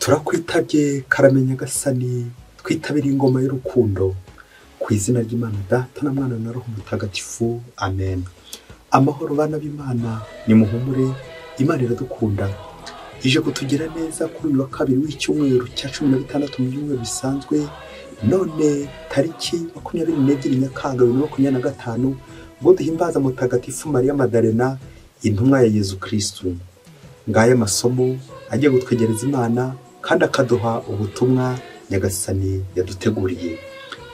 Turakwitabye karame Nyagasani, twitabire ingoma y'urukundo. Ku izina ry'Imana Data na Mwana na Roho Mutagatifu, amen. Amahoro bana b'Imana, nimuhumure, Imana iradukunda. Ije kutugira neza kuri uyu wa kabiri w'icyumweru cya 16 mu byumweru bisanzwe, none tariki 22 Nyakanga 2025, ubwo duhimbaza Mutagatifu Mariya Madarena, intumwa ya Yezu Kristu. Ngaya masomo agiye gutwegereza Imana kandi akaduha ubutumwa Nyagasani yaduteguriye.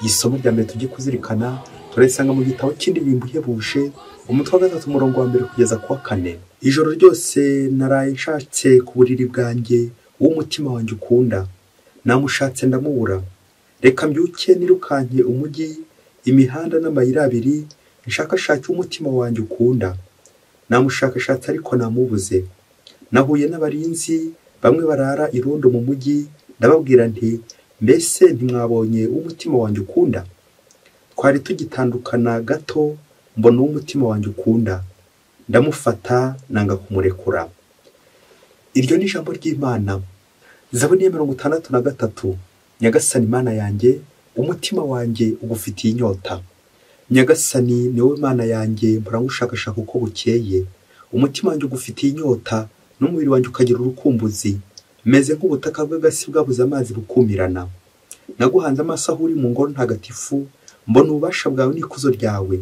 Isomo rya mbere tujye kuzirikana turisanga mu gitabo cy'indirimbo ihebuje, umutwe wa 3 umurongo wa 1 kugeza ku wa 4. Ijoro ryose naraye nshatse ku buriri bwanjye uw'umutima wanjye ukunda, namushatse ndamubura. Reka mbyuke nirukanke umujyi, imihanda n'amayira abiri, nshakashake umutima wanjye ukunda. Namushakashatse ariko namubuze. Nahuye n'abarinzi bamwe barara irondo mu mujyi, ndababwira nti mbese ntimwabonye uw'umutima wanjye ukunda? Twari tugitandukana gato mbona uw'umutima wanjye ukunda, ndamufata nanga kumurekura. Iryo ni ijambo ry'Imana. Zaburi ya 63. Nyagasani Mana yanjye, umutima wanjye ugufitiye inyota. Nyagasani ni wowe Mana yanjye, mpora ngushakashaka uko bukeye. Umutima wanjye ugufitiye inyota, n'umubiri wanjye ukagira urukumbuzi. Meze nk'ubutaka bw'agasi bwabuze amazi bukumirana. Naguhanze amaso aho uri mu ngoro ntagatifu, mbona ububasha bwawe n'ikuzo ryawe.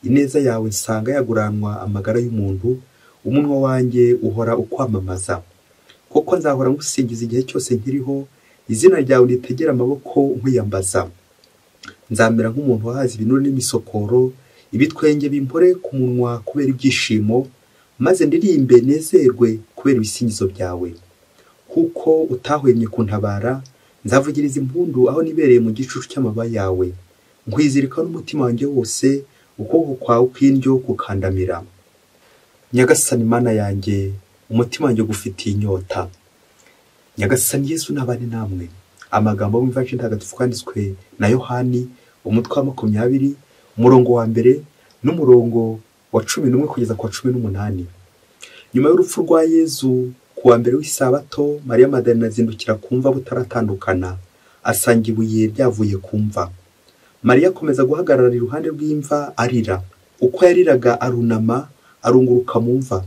Ineza yawe nsanga yaguranwa amagara y'umuntu, umunwa wanjye uhora ukwamamaza. Kuko nzahora ngusingiza igihe cyose nkiriho, izina ryawe ritegera amaboko nkwiyambaza. Nzamera nk'umuntu wahaze ibinure n'imisokoro, ibitwenge bimpore ku munwa kubera ibyishimo, maze ndirimbe nezerwe kubera ibisingizo byawe. Kuko utahwemye kuntabara, nzavugiriza impundu aho nibereye mu gicucu cy'amababa yawe. Nkwizirika n'umutima wanjye wose, ukuboko kwawe kw'indyo kukandamira. Nyagasani Mana yanjye, umutima wanjye ugufitiye inyota. Nyagasani Yesu nabane namwe. Amagambo yo mu Ivanjiri ntagatifu yanditswe na Yohani, umutwe wa 20, umurongo wa 1 n'umurongo wa 11 kugeza ku wa 18. Nyuma y'urupfu rwa Yezu ku wa mbere w'isabato, Mariya Madarena azindukira ku mva butaratandukana, asanga ibuye ryavuye ku mva. Mariya akomeza guhagarara iruhande rw'imva arira. Uko yariraga arunama, arunguruka mu mva.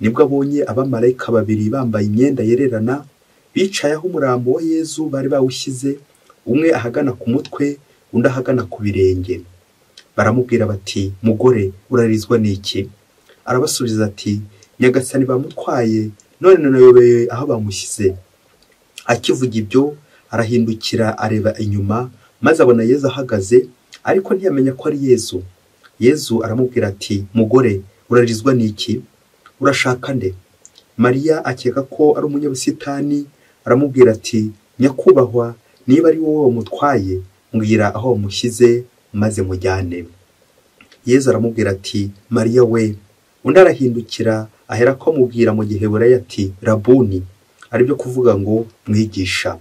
Nibwo abonye abamarayika babiri bambaye imyenda yererana, bicaye aho umurambo wa Yezu bari bawushyize, umwe ahagana ku mutwe, undi ahagana ku birenge. Baramubwira bati, mugore, urarizwa n'iki? Arabasubiza ati, Nyagasani bamutwaye, none nanayobeye aho bamushyize. Akivuga ibyo, arahindukira areba inyuma, maze abona Yezu ahagaze, ariko ntiyamenya ko ari Yezu. Yezu aramubwira ati, mugore, urarizwa n'iki? Urashaka nde? Mariya akeka ko ari umunyabusitani, aramubwira ati, nyakubahwa, niba ari wowe wamutwaye, mbwira aho wamushyize maze mujyane. Yezu aramubwira ati, Mariya we. Undi arahindukira ahera ko amubwira mu Giheburayo ati, Rabuni, aribyo kuvuga ngo mwigisha.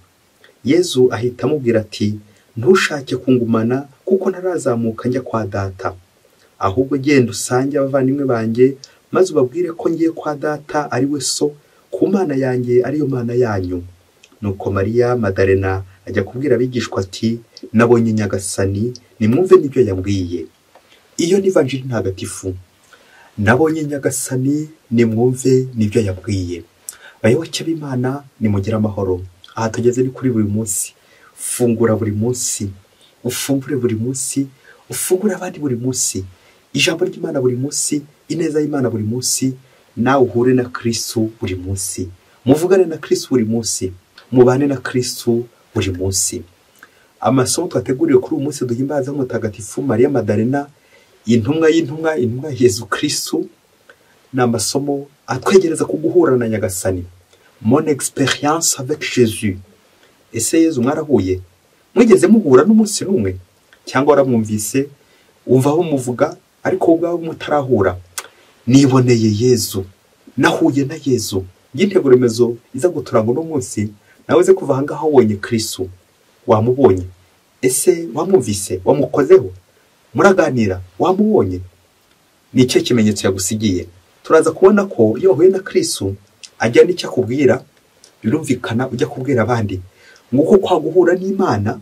Yezu ahita amubwira ati, ntushake kungumana kuko ntarazamuka njya kwa Data. Ahubwo genda usange abavandimwe banjye, maze ubabwire ko ngiye kwa Data ari we So, ku Mana yanjye ariyo Mana yanyu. Nuko Mariya Madarena ajya kubwira abigishwa ati, nabonye Nyagasani, nimwumve n'ibyo yambwiye. Iyo ni Ivanjiri ntagatifu. Nabonye Nyagasani, nimwumve n'ibyo yabwiye. Bayoboke b'Imana, nimugire amahoro. Aha tugeze ni kuri buri munsi. Fungura buri munsi, ufungure buri munsi, ufungure abandi buri munsi, ijambo ry'Imana buri munsi, ineza y'Imana buri munsi, nawe uhure na Kristu buri munsi, muvugane na Kristu buri munsi, mubane na Kristu buri munsi. Amasomo twateguriwe kuri uyu munsi duhimbaza Mutagatifu Mariya Madarena, intumwa y'intumwa, intumwa Yezu Kristu, ni amasomo atwegereza ku guhura na Nyagasani. Mon expérience avec Jésus. Ese Yezu mwarahuye? Mwigeze muhura n'umunsi n'umwe? Cyangwa waramwumvise, wumva aho muvuga, ariko ubwawe mutarahura? Niboneye Yezu, nahuye na Yezu. Intego remezo iza guturanga uno munsi, nawe uze kuva ahangaha wabonye Kristu. Wamubonye? Ese wamwumvise? Wamukozeho? Muraganira? Wamubonye? Ni ikihe kimenyetso yagusigiye? Turaza kubona ko iyo wahuye na Kristu ajya n'icyo akubwira, Birumvikana ujya kubwira abandi. Nguko kwa guhura n'Imana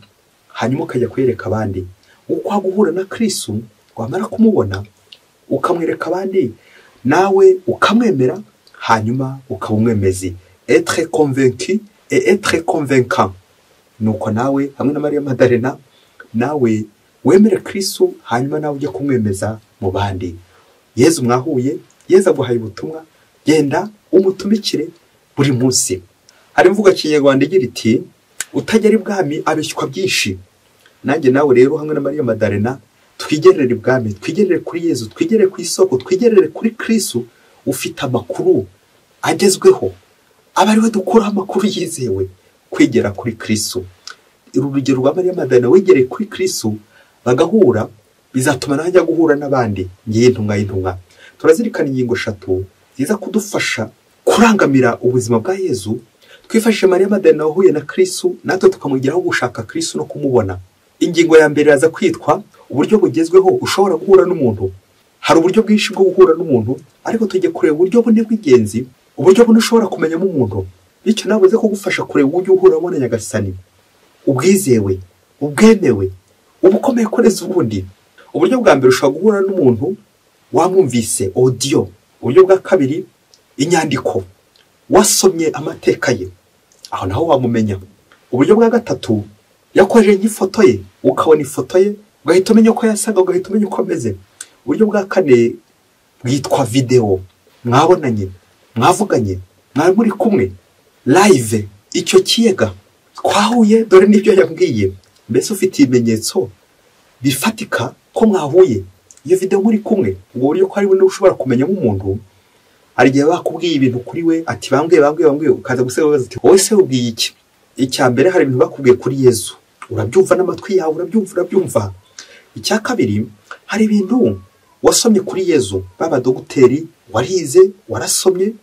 hanyuma ukajya kwereka abandi. Nguko kwa guhura na Kristo, wamara kumubona ukamwereka abandi, nawe ukamwemera, hanyuma ukaba umwemezi. Être convaincu et être convaincant. Nuko nawe hamwe na Mariya Magdalena, nawe wemere Kristo hanyuma nawe ujye kumwemeza mu bandi. Yezu mwahuye, Yezu aguhaye ubutumwa, genda umutumikire buri munsi. Hari imvugo ya Kinyarwanda igira iti utagera ibwami abeshywa byinshi. Nanjye nawe rero hamwe na Mariya Magdalena twigerere ibwami, twigerere kuri Yezu, twigerere ku isoko, twigerere kuri Kristo ufite amakuru agezweho, aba ariwe dukuraho amakuru yizewe. Kwigera kuri Kristo, uru rugero rwa Mariya Magdalena wegereye kuri Kristo bagahura, bizatuma nawe ajya guhura n'abandi. Ngiye intumwa y'intumwa. Turazirikana ingingo eshatu ziza kudufasha kurangamira ubuzima bwa Yezu. Twifashishije Mariya Magdalena wahuye na Kristo, natwe tukamugiraho gushaka Kristo no kumubona. Ingingo ya mbere iraza kwitwa uburyo bugezweho ushobora guhura n'umuntu. Hari uburyo bwinshi bwo guhura n'umuntu, ariko tujye kureba uburyo bune bw'ingenzi, uburyo bune ushobora kumenyamo umuntu. Bityo nawe uze kugufasha kureba uburyo uhuramo na Nyagasani, ubwizewe, ubwemewe, ubukomeye kureza ubundi. Uburyo bwa mbere ushobora guhura n'umuntu wamwumvise audio. Uburyo bwa kabiri, inyandiko, wasomye amateka ye, aho naho wamumenya. Uburyo bwa gatatu, yakoje nk'ifoto ye, ukabona ifoto ye ugahita umenya uko yasaga, ugahita umenya uko ameze. Uburyo bwa kane bwitwa video, mwabonanye, mwavuganye, mwari muri kumwe live, icyo kiyega twahuye, dore n'ibyo yambwiye. Mbese ufite ibimenyetso bifatika ko mwahuye, iyo video muri kumwe. Ubwo buryo ko ari bune ushobora kumenya nk'umuntu. Hari igihe bakubwiye ibintu kuri we, ati bambwiye, ukaza guseka ubaza ati wowe se ubwiye iki? Icya mbere, hari ibintu bakubwiye kuri Yezu, urabyumva n'amatwi yawe, urabyumva. Icya kabiri, hari ibintu wasomye kuri Yezu, baba dogiteri warize, warasomye,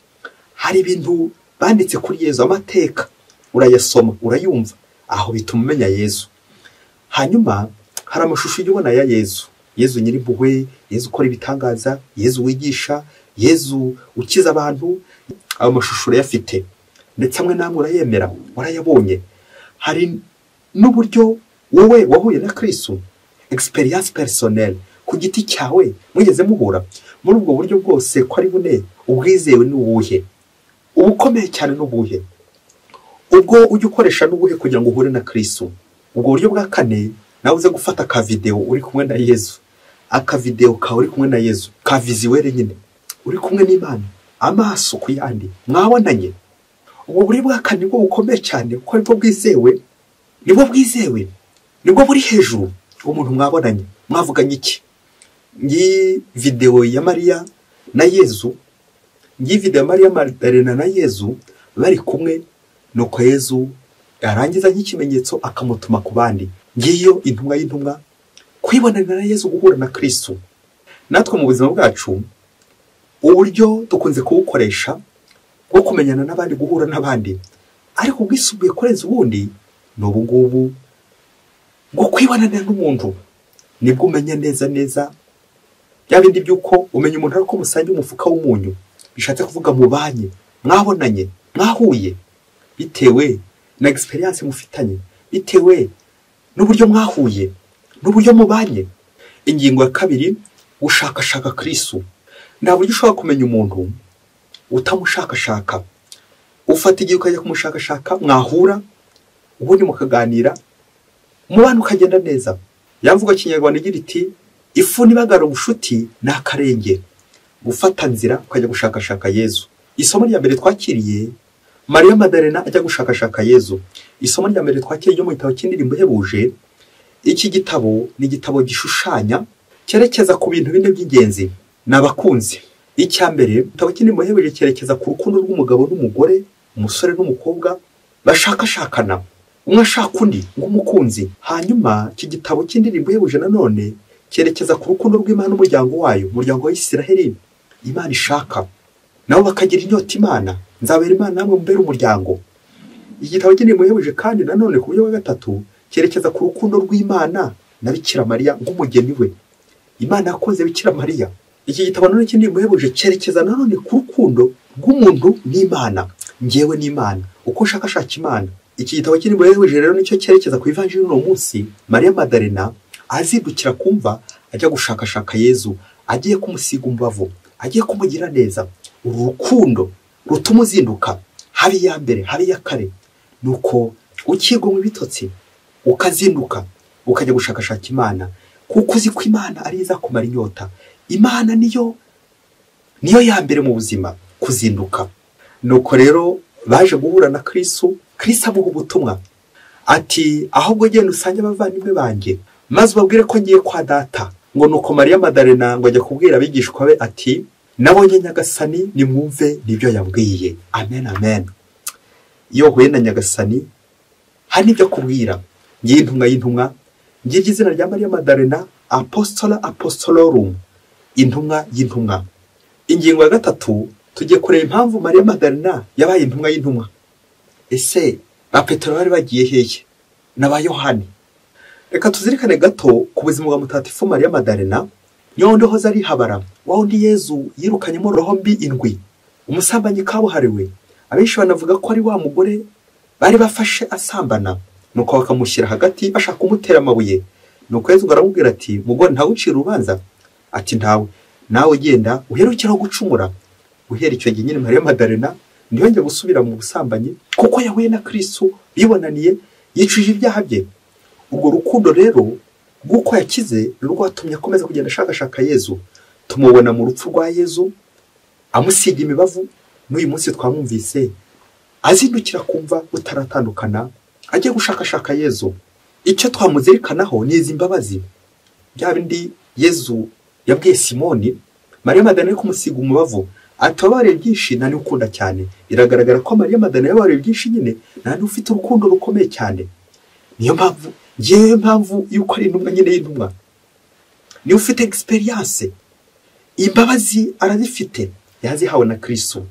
hari ibintu banditse kuri Yezu, amateka urayasoma, urayumva, aho bituma umenya Yezu. Hanyuma hari amashusho ubona ya Yezu, Yezu nyir'impuhwe, Yezu ukora ibitangaza, Yezu wigisha, Yezu ukiza abantu. Ayo mashusho urayafite, ndetse amwe namwe urayemera, warayabonye. Hari n'uburyo wowe wahuye na Kristo, experience personnelle, ku giti cyawe mwigeze muhura. Muri ubwo buryo bwose ko ari bune, ubwizewe ni ubuhe? Ubukomeye cyane ni ubuhe? Ubwo ujya ukoresha n'ubuhe kugira ngo uhure na Kristo? Ubwo buryo bwa kane, nawe uze gufata ka video uri kumwe na Yezu, aka video kawe uri kumwe na Yezu, ka visuel nyine, uri kumwe n'Imana, amaso ku yandi, mwabonanye. Ubwo buryo bwa kane bwo bukomeye cyane, kuko aribwo bwizewe, nibwo bwizewe, nibwo buri hejuru. Umuntu mwabonanye, mwavuganye iki? Ngiyi video ya Mariya na Yezu, ngiyi video ya Mariya Magdalena na Yezu bari kumwe, nuko Yezu yarangiza nk'ikimenyetso akamutuma ku bandi. Ngiyo intumwa y'intumwa, kwibonana na Yezu, guhura na Kristo. Natwe mu buzima bwacu uburyo dukunze kubukoresha bwo kumenyana n'abandi, guhura n'abandi, ariko ubwisumbuye kurenza ubundi ni ubu ngubu bwo kwibonana n'umuntu. Nibwo umenya neza neza bya bindi by'uko umenya umuntu ariko musangiye umufuka w'umunyu, bishatse kuvuga mubanye, mwabonanye, mwahuye, bitewe na experience mufitanye, bitewe n'uburyo mwahuye, n'uburyo mubanye. Ingingo ya kabiri, gushakashaka Kristo. Nta buryo ushobora kumenya umuntu utamushakashaka. Ufata igihe ukajya kumushakashaka, mwahura ubundi mukaganira, umubano ukagenda neza. Yavuga Kinyarwanda igira iti ifu nibagara ubushuti ni akarenge. Gufata nzira ukajya gushakashaka Yezu. Isomo rya mbere twakiriye, Mariya Magdalena ajya gushakashaka Yezu. Isomo rya mbere twakiriye ryo mu gitabo cy'indirimbo ihebuje. Iki gitabo ni igitabo gishushanya, cyerekeza ku bintu bine by'ingenzi. Ni abakunzi. Icya mbere, igitabo cy'indirimbo ihebuje cyerekeza ku rukundo rw'umugabo n'umugore, umusore n'umukobwa bashakashakana, umwe ashaka undi nk'umukunzi. Hanyuma iki gitabo cy'indirimbo ihebuje nanone cyerekeza ku rukundo rw'Imana n'umuryango wayo, umuryango wa Isiraheli. Imana ishaka nabo bakagira inyota Imana, nzabera Imana namwe mubere umuryango. Igitabo cy'indirimbo ihebuje kandi nanone ku buryo bwa gatatu cyerekeza ku rukundo rw'Imana na Bikira Mariya nk'umugeni we. Imana yakunze Bikira Mariya. Iki gitabo nanone cy'indirimbo ihebuje cyerekeza nanone ku rukundo rw'umuntu n'Imana. ngewe n'Imana, uko nshakashaka Imana. Iki gitabo cy'indirimbo yahebuje rero nicyo cyerekeza ku ivanjiri y'uno munsi. Mariya Madarena azindukira kumva ajya gushakashaka Yezu, agiye kumusiga umubavu, agiye kumugira neza. Uru rukundo rutuma uzinduka, habe iya mbere habe iya kare, nuko ukigomwa ibitotsi ukazinduka ukajya gushakashaka Imana, kuko uzi ko Imana ari izakumara inyota. Imana niyo ya mbere mu buzima, kuzinduka. Nuko rero baje guhura na Kristo, Kristo amuha ubutumwa ati ahubwo genda usange abavandimwe banjye maze ubabwire ko ngiye kwa data. Ngo nuko Mariya Madarena ngo ajya kubwira abigishwa be ati nabonye Nyagasani, nimwumve nibyo yambwiye. Amen, amen. Iyo uhuye na Nyagasani hari n'ibyo akubwira. Ngiye intumwa y'intumwa, ngiye izina rya Mariya Madarena, apostola apostolorum, intumwa y'intumwa. Ingingo ya gatatu, tugiye kureba impamvu Mariya Madarena yabaye intumwa y'intumwa. Ese ba Petero bari bagiye hehe na ba Yohani? Reka tuzirikane gato ku buzima bwa Mutagatifu Mariya Madarena. Niyo wundi hoza ari habara, wa wundi Yezu yirukanyemo roho mbi indwi, umusambanyi kabuhariwe. Abenshi banavuga ko ari wa mugore bari bafashe asambana, nuko bakamushyira hagati bashaka kumutera amabuye. Nuko Yezu aramubwira ati mugore, ntawucira urubanza? Ati ntawe, nawe genda uherukiraho gucumura. Guhera icyo gihe nyine Mariya Madarena ntiyongeye gusubira mu busambanyi, kuko yahuye na Kristo bibonaniye, yicuje ibyaha bye. Ubwo rukundo rero rw'uko yakize rwatumye akomeza kugenda ashakashaka Yezu. Tumubona mu rupfu rwa Yezu amusiga imibavu, n'uyu munsi twamwumvise azindukira kumva utaratandukana agiye gushakashaka Yezu. Icyo twamuzirikanaho ni izi mbabazi, bya bindi Yezu yabwiye Simoni, Mariya Madarena ari kumusiga umubavu ati wababariye byinshi nta n'ukunda cyane. Biragaragara ko Mariya Madarena yababariye byinshi nyine, nta n'ufite urukundo rukomeye cyane. Niyo mpamvu ngewe mpamvu yuko ari intumwa nyine y'intumwa, niyo ufite experience, imbabazi arazifite, yazihawe na Kristo.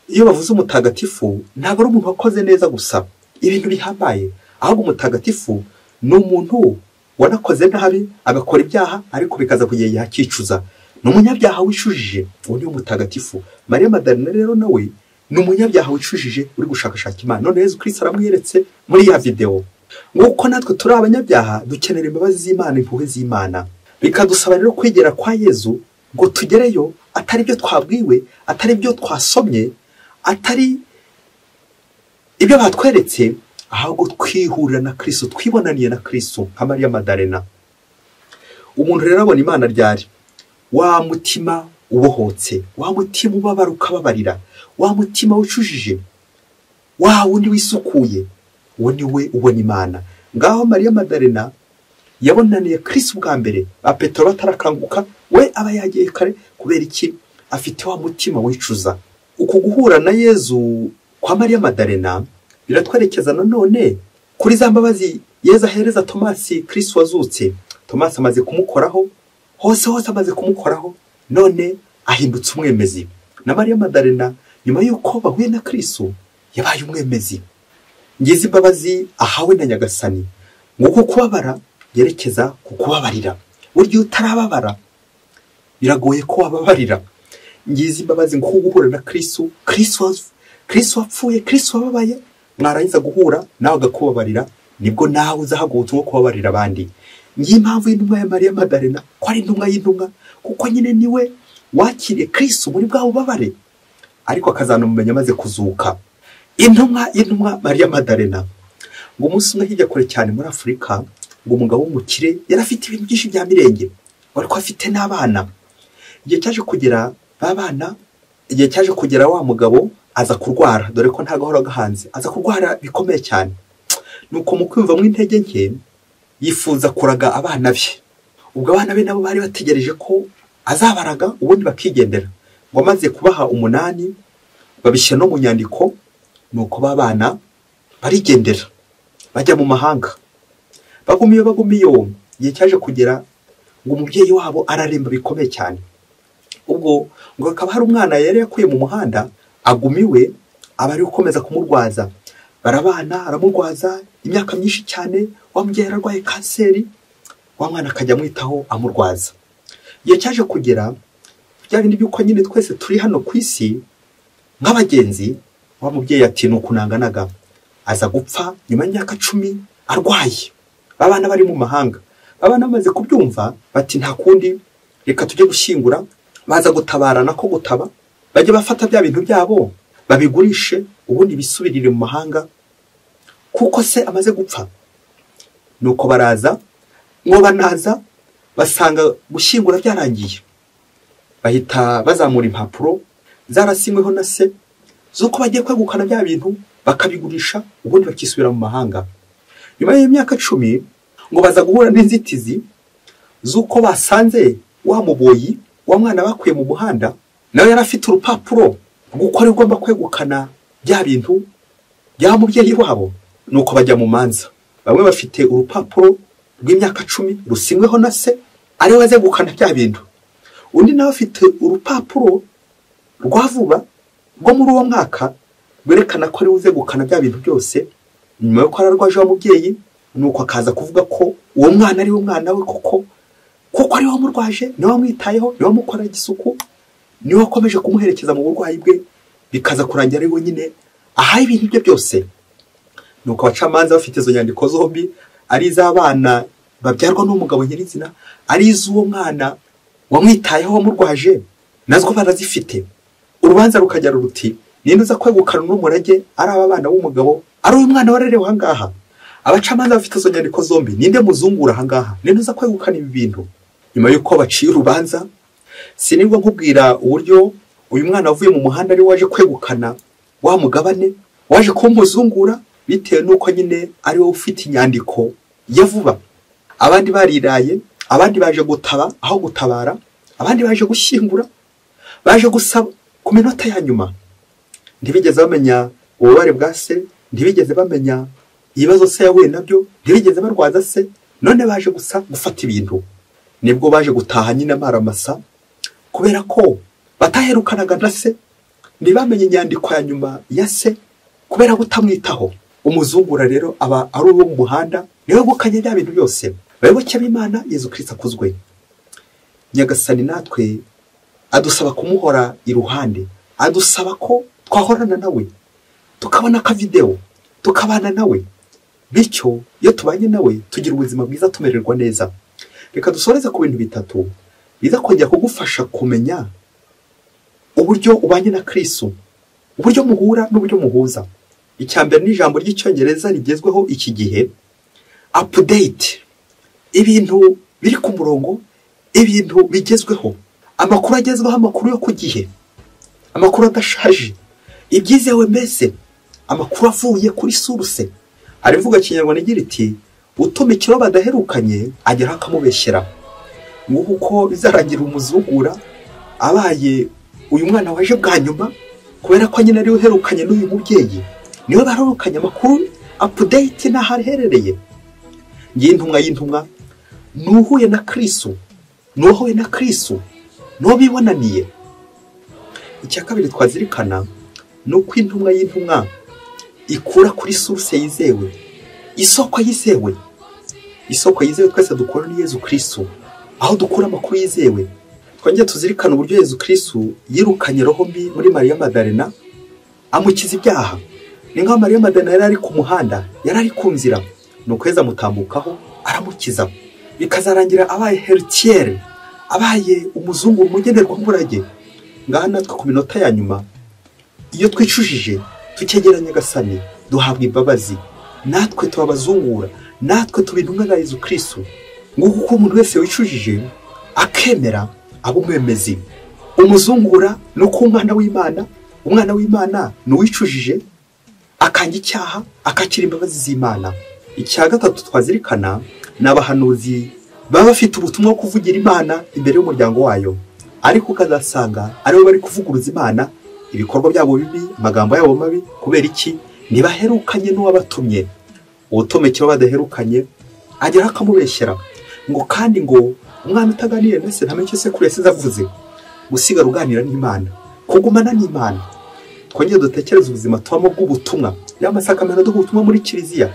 Iyo bavuze umutagatifu ntabwo ari umuntu wakoze neza gusa ibintu bihambaye, ahubwo umutagatifu ni umuntu wanakoze nabi agakora ibyaha ariko bikaza kugera igihe akicuza. Ni umunyabyaha wicujije, uwo ni umutagatifu. Mariya Madarena rero nawe ni umunyabyaha wicujije uri gushakashaka Imana. None Yezu Kristo aramweretse muri ya video. Nk'uko natwe turi abanyabyaha dukenera imbabazi z'Imana, impuhwe z'Imana. Bikadusaba rero kwegera kwa Yezu ngo tugereyo atari ibyo twabwiwe, atari ibyo twasomye, atari ibyo batweretse, ahubwo twihurira na Kristo, twibonaniye na Kristo nka Mariya Madarena. Umuntu rero abona Imana ryari? Wa mutima ubohotse, wa mutima ubabara ukababarira, wa mutima wicujije, wa wundi wisukuye, uwo ni we ubona Imana. Ngaho Mariya Madarena yabonaniye Kristo bwa mbere, ba Petero batarakanguka, we aba yagiye kare. Kubera iki? Afite wa mutima wicuza. Uku guhura na Yezu kwa Mariya Madarena biratwerekeza nanone kuri za mbabazi Yezu ahereza Tomasi Kristo wazutse. Tomasi amaze kumukoraho hose hose, amaze kumukoraho, none ahindutse umwemezi. Na Mariya Madarena nyuma yuko bahuye na Kristo yabaye umwemezi. Ngize imbabazi ahawe na Nyagasani, nguko kubabara yerekeza ku kubabarira. Burya utarababara biragoye ko wababarira. Ngize imbabazi nguko guhura na Kristo, Kristo wapfuye, Kristo wababaye, mwarangiza guhura nawe agakubabarira, nibwo nawe uzahaguruka nko kubabarira abandi. Ngiye impamvu y'intumwa ya Mariya Madarena ko ari intumwa y'intumwa, kuko nyine niwe wakiriye Kristo muri bwa bubabare, ariko akazanamumenya amaze kuzuka. Intumwa y'intumwa Mariya Madarena. Ngo umunsi umwe hirya kure cyane muri Afurika, ngo umugabo w'umukire yari afite ibintu byinshi bya mirenge, ariko afite n'abana. Igihe cyaje kugera babana, igihe cyaje kugera wa mugabo aza kurwara, dore ko nta gahora gahanze, aza kurwara bikomeye cyane. Nuko mu kwiyumvamo intege nke yifuza kuraga abana be. Ubwo abana be nabo bari bategereje ko azabaraga ubundi bakigendera. Ngo amaze kubaha 8 babishyira no mu nyandiko, nuko babana barigendera bajya mu mahanga. Bagumiyo igihe cyaje kugera ngo umubyeyi wabo araremba bikomeye cyane. Ubwo ngo akaba hari umwana yari yakuye mu muhanda agumiwe, aba ari gukomeza kumurwaza. Barabana, aramurwaza imyaka myinshi cyane, wa mubyeyi yararwaye kanseri, wa mwana akajya amwitaho amurwaza. Igihe cyaje kugera bya bindi by'uko nyine twese turi hano ku isi nk'abagenzi, Wa mubyeyi ati ni ukunanganaga. Aza gupfa nyuma y'imyaka 10 arwaye. Abana bari mu mahanga, abana bamaze kubyumva bati nta kundi, reka tujye gushyingura. Baza gutabarana ko gutaba, bajye bafata bya bintu byabo babigurishe ubundi bisubirire mu mahanga kuko se amaze gupfa. Nuko baraza ngo banaza basanga gushyingura byarangiye, bahita bazamura impapuro zarasinyweho na se z'uko bagiye kwegukana bya bintu bakabigurisha ubundi bakisubira mu mahanga. Nyuma y'imyaka 10 ngo baza guhura n'inzitizi z'uko basanze wa muboyi wa mwana bakuye mu muhanda nawe yari afite urupapuro rw'uko ari ugomba kwegukana bya bintu bya mubyeyi wabo. Nuko bajya mu manza, bamwe bafite urupapuro rw'imyaka 10 rusinyweho na se ari we azegukana bya bintu, undi nawe afite urupapuro rwa vuba rwo muri uwo mwaka rwerekana ko ari we uzegukana bya bintu byose nyuma y'uko ararwaje wa mubyeyi. Nuko akaza kuvuga ko uwo mwana ari we mwana we koko, kuko ari we wamurwaje, niwe wamwitayeho, niwe wamukorera isuku, niwe wakomeje kumuherekeza mu burwayi bwe, bikaza kurangira ari we nyine ahaye ibintu bye byose. Nuko abacamanza bafite izo nyandiko zombi, ari iz'abana babyarwa n'umugabo nyirizina, ari iz'uwo mwana wamwitayeho wamurwaje, nazwo barazifite. Urubanza rukajya ruti ninde uza kwegukana n'umurage, ari aba bana b'umugabo, ari uyu mwana warerewe aha ngaha? Abacamanza bafite izo nyandiko zombi, ninde muzungura aha ngaha, ninde uza kwegukana ibi bintu? Nyuma y'uko baciye urubanza, sinirwa nkubwira uburyo uyu mwana wavuye mu muhanda ari waje kwegukana wa mugabane, waje kumuzungura bitewe n'uko nyine ari we ufite inyandiko ya vuba. Abandi bariraye, abandi baje gutaba aho gutabara, abandi baje gushyingura, baje gusaba ku minota ya nyuma. Ntibigeze bamenya ububabare bwa se, ntibigeze bamenya ibibazo se yahuye nabyo, ntibigeze barwaza se, none baje gusa gufata ibintu. Nibwo baje gutaha nyine amaramasa kubera ko bataherukanaga na se, ntibamenye inyandiko ya nyuma ya se kubera kutamwitaho. Umuzungura rero aba ari uwo mu muhanda, niwe wegukanye bya bintu byose. Bayoboke b'Imana, Yezu Kristo akuzwe. Nyagasani natwe adusaba kumuhora iruhande, adusaba ko twahorana nawe, tukabona akavideo, tukabana nawe. Bityo iyo tubanye nawe tugira ubuzima bwiza, tumererwa neza. Reka dusoreze ku bintu bitatu biza kongera kugufasha kumenya uburyo ubanye na Kristo, uburyo muhura n'uburyo muhuza. Icya mbere ni ijambo ry'icyongereza rigezweho iki gihe, update. Ibintu biri ku murongo, ibintu bigezweho, amakuru agezweho, amakuru yo ku gihe, amakuru adashaje, ibyizewe mbese, amakuru avuye kuri source. Hari imvugo Kinyarwanda igira iti utuma ikiro badaherukanye agera akamubeshyera. Nguko uko bizarangira umuzungura abaye uyu mwana waje bwa nyuma, kubera ko nyine ari uherukanye n'uyu mubyeyi, niwe barorukanye amakuru update n'aho aherereye. Ngiye intumwa y'intumwa, nuhuye na Kristo, nuhuye na Kristo, nuwo bibonaniye. Icya kabiri twazirikana ni uko intumwa y'intumwa ikura kuri source yizewe, isoko yizewe. Isoko yizewe twese dukura ni Yezu Kristo, aho dukura amakuru yizewe. Twongeye tuzirikana uburyo Yezu Kristo yirukanye roho mbi muri Mariya Magdalena amukiza ibyaha. Ni nkaho Mariya Magdalena yari ari ku muhanda, yari ari ku nzira, nuko Yezu amutambukaho aramukiza, bikazarangira abaye heritiere, abaye umuzungu umugenerwamurage. Ngaha natwe ku minota ya nyuma iyo twicujije tukegera Nyagasani duhabwa imbabazi, natwe tubabazungura, natwe tuba intumwa za Yezu Kristo. Nguko uko umuntu wese wicujije akemera aba umwemezi. Umuzungura ni uko umwana w'Imana, umwana w'Imana ni uwicujije akanga icyaha akakira imbabazi z'Imana. Icya gatatu twazirikana ni abahanuzi baba bafite ubutumwa bwo kuvugira Imana imbere y'umuryango wayo, ariko ukazasanga aribo bari kuvuguruza Imana, ibikorwa byabo bibi, amagambo yabo mabi. Kubera iki? Ntibaherukanye n'uwabatumye. Uwutomekera badaherukanye agera akamubeshyera, ngo kandi ngo umwana utaganiriye na se ntamenye icyo sekuru yasize avuze. Gusigara uganira n'Imana, kugumana n'Imana. Twongere dutekereze ubuzima tubamo bw'ubutumwa, ya masakamento duha ubutumwa muri Kiliziya.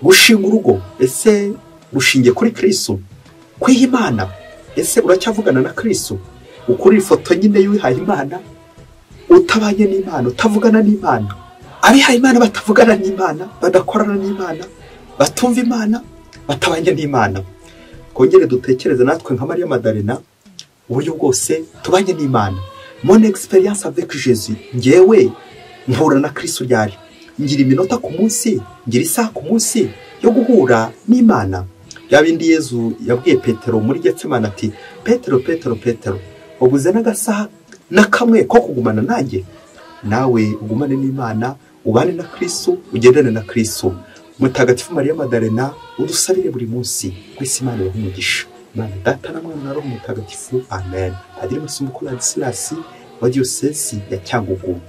Gushinga urugo, ese rushingiye kuri Kristo? Kwiha Imana, ese uracyavugana na Kristo? Ukuri ifoto nyine y'uwihaye Imana Utabanye n'Imana, utavugana n'Imana. Abihaye Imana batavugana n'Imana, badakorana n'Imana, batumva Imana, batabanye n'Imana. Twongere dutekereze natwe nka Mariya Madalena uburyo bwose tubanye n'Imana. Mon expérience avec Jésus, ngewe mpura na Kristo ryari? Ngira iminota ku munsi, ngira isaha ku munsi yo guhura n'Imana. Bya bindi Yezu yabwiye Petero muri Getsemani ati Petero, Petero, Petero, wabuze n'agasaha na kamwe ko kugumana nanjye. Nawe ugumane n'Imana, ubane na Kristo, ugendane na Kristo. Mutagatifu Mariya Madalena, udusabire buri munsi. Kwisi Imana ibahe umugisha. Imana Data na Mwana na Roho Mutagatifu. Amen. Padiri Masumbuko Ladislas wa Diyosezi ya Cyangugu.